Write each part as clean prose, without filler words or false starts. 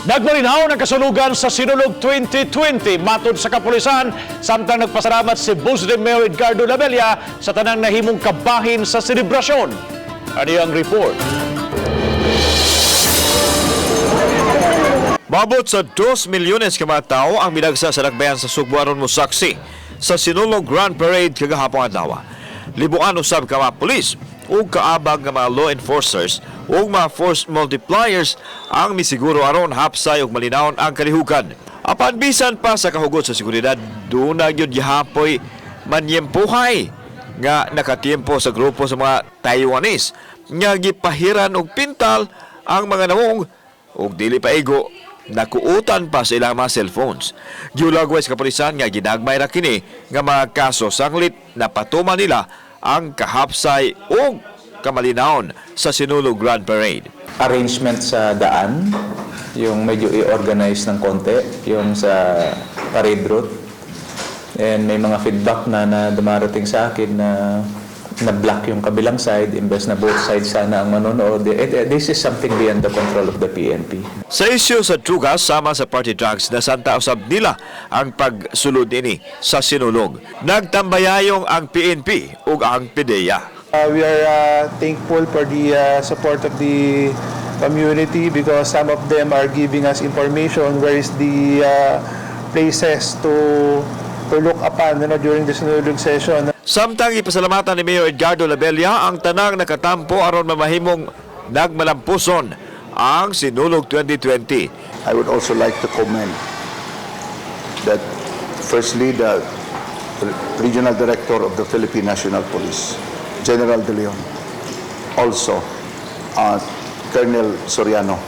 Nagmalinaw ng kasunugan sa Sinulog 2020 matod sa kapulisan, samtang nagpasalamat si Muslim Mayor Edgardo Labella sa tanang nahimong kabahin sa selebrasyon. Ano ang report? Maabot sa 2 milyones ka mga tao ang midagsa sa dakbayan sa Sugbo aron mosaksi sa Sinulog Grand Parade kagahapon adlaw. Libuan usab ka mga pulis ug kaabag nga mga law enforcers ug mga force multipliers ang misiguro aron hapsay ug malinawon ang kalihukan. Apan bisan pa sa kahugot sa seguridad, duna gyud gihapoy manyempuhay nga nakatiempo sa grupo sa mga Taiwanese nga gipahiran og pintal ang mga nawong ug dili pa igo nakuutan pa sa ilang mga cellphones. Giulagway sa kapulisan nga ginagmay ra kini nga mga kaso sanglit napatuman nila ang kahapsay ug kamalinawon sa Sinulog Grand Parade. Arrangement sa daan, yung medyo i-organize ng konti, yung sa parade route. And may mga feedback na, na dumarating sa akin na na-block yung kabilang side imbes na both sides sana ang manonood. This is something beyond the control of the PNP. Sa isyu sa drugas sama sa party drugs, nasanta usab nila ang pagsulod ini sa Sinulog. Nagtambayayong ang PNP ug ang PDEA. We are thankful for the support of the community because some of them are giving us information where is the places to look upon during the Sinulog session. Samtang ipasalamatan ni Mayor Edgardo Labella ang tanang nakatampo aron mamahimong nagmalampuson ang Sinulog 2020. I would also like to commend that firstly, the Regional Director of the Philippine National Police, General De Leon, also Colonel Soriano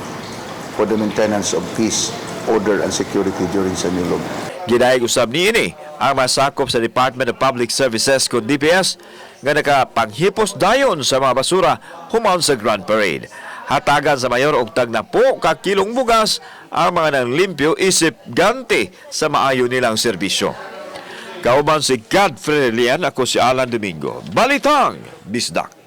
for the maintenance of peace, order, and security during Sinulog. Gidayeg usab niini ang masakop sa Department of Public Services kon DPS nga nakapanghipos dayon sa mga basura human sa Grand Parade. Hatagan sa mayor og tagnapo ka kilong bugas ang mga nanglimpyo isip ganti sa maayo nilang serbisyo. Kauban si Godfrey Lian, ako si Alan Domingo. Balitang Bisdak.